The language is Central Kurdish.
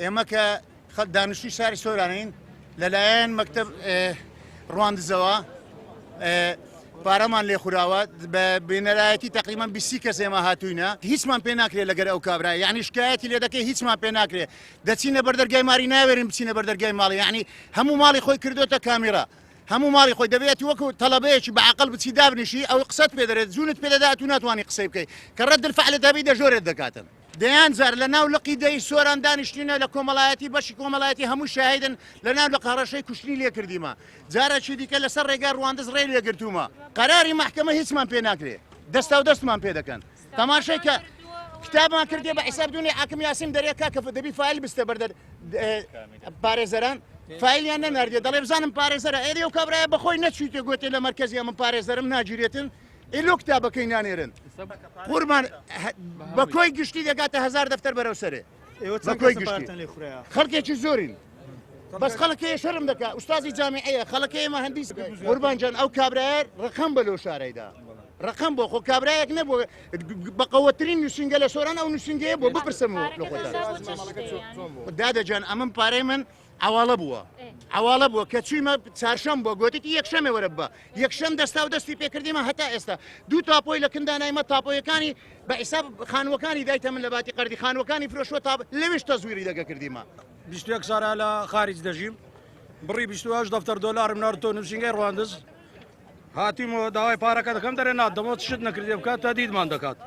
ئێمە کە خەڵک دانیشتوی شاری سۆرانین لەلایەن مەکتەب ڕواندزەوە پارەمان لێخوراوە بە بینەرایەتی تقریبان بیسی کەس ئێمە هاتوینە هیچمان پێ ناکرێت لەگەر ئەو کابرا یعنی شکایەتی لێ دەکەی هیچمان پێ ناکرێت دەچینە بەردەرگای ماری ناوێرین بچینە بەردەرگای ماڵی یعنی هەموو ماڵی خۆی کردوتە کامیرا هەموو ماڵی خۆی دەبێت وەکو تەڵەبەیەکی بە عقل بچی دابنیشی ئەو قسەت پێ دەرێت جونت پێ دەدات و ناتوانانی قسەی بکەیت کە ڕەد الفعل دەبی دەژۆرێت دەکاتن دەیان جار لە ناو لقی دەی سۆران دانیشتوینە لە کۆمەڵایەتی بەشی کۆمەڵایەتی هەموو شاهیدن لە ناو لق هەڕەشەی کوشتنی لێ کردیمە جارەکی دیکە لەسەر ڕێگای ڕواندز ڕێ لێ گرتوومە قەراری مەحکەمە هیچمان پێ ناکرێ دەستا و دەستمان پێ دەکەن تەماشای کە کتابمان کردێ بە حیساب دونی حاکم یاسین دەرێ کاکە دەبی فایل بستە بەردەر پارێزەران فایلیان نەناردێ دەڵێ بزانم پارێزەرە ئێرە و کابرایە بەخۆی نەچوویتە گوتێ لە مەرکەزی ئەمە پارێزەرم ناگیرێتن ئێ لۆ کتابەکەی نانێرن قوربان بە کۆی گشتی دەگاتە هزار دەفتەر بەرەو سەرێ بە کۆی گشتی خەڵکێکی زۆرین بەس خەڵکەیە شەرم دەکا ئوستازی جامیعەیە خەڵکەیە مەهندیس قوربان جان ئەو کابرایە ڕقم بە لۆ شارەیدا ڕقم بۆ خۆ کابرایەک نەبوو بەقەوەترین نووسینگە لە سۆران ئەو نووسینگەیە بۆ بپرسم لە خۆتان دادە جان ئەمن پارەی من عەواڵە بووە عەواڵە بووە کە چوویمە چارشەم بووە گۆتیتی یەکشەمێ وەرە ببە یەکشەم دەستا و دەستی پێکردیمە هەتا ئێستا دوو تاپۆی لە کندانایمە تاپۆیەکانی بە حیساب خانووەکانی دایتە من لە باتی قەردی خانووەکانی فرۆشوە تا لەوێش تەزویری دەگە کردیمە. 21 سالە لە خارج دەژیم بڕی 28 دەفتەر دۆلارم ناردتۆ نووسینگەی ڕواندز هاتیمەوە داوای پارەکە دەکەم دەرێ نادەمەوە چ شت نەکردێ بکات تهدیدمان دەکات.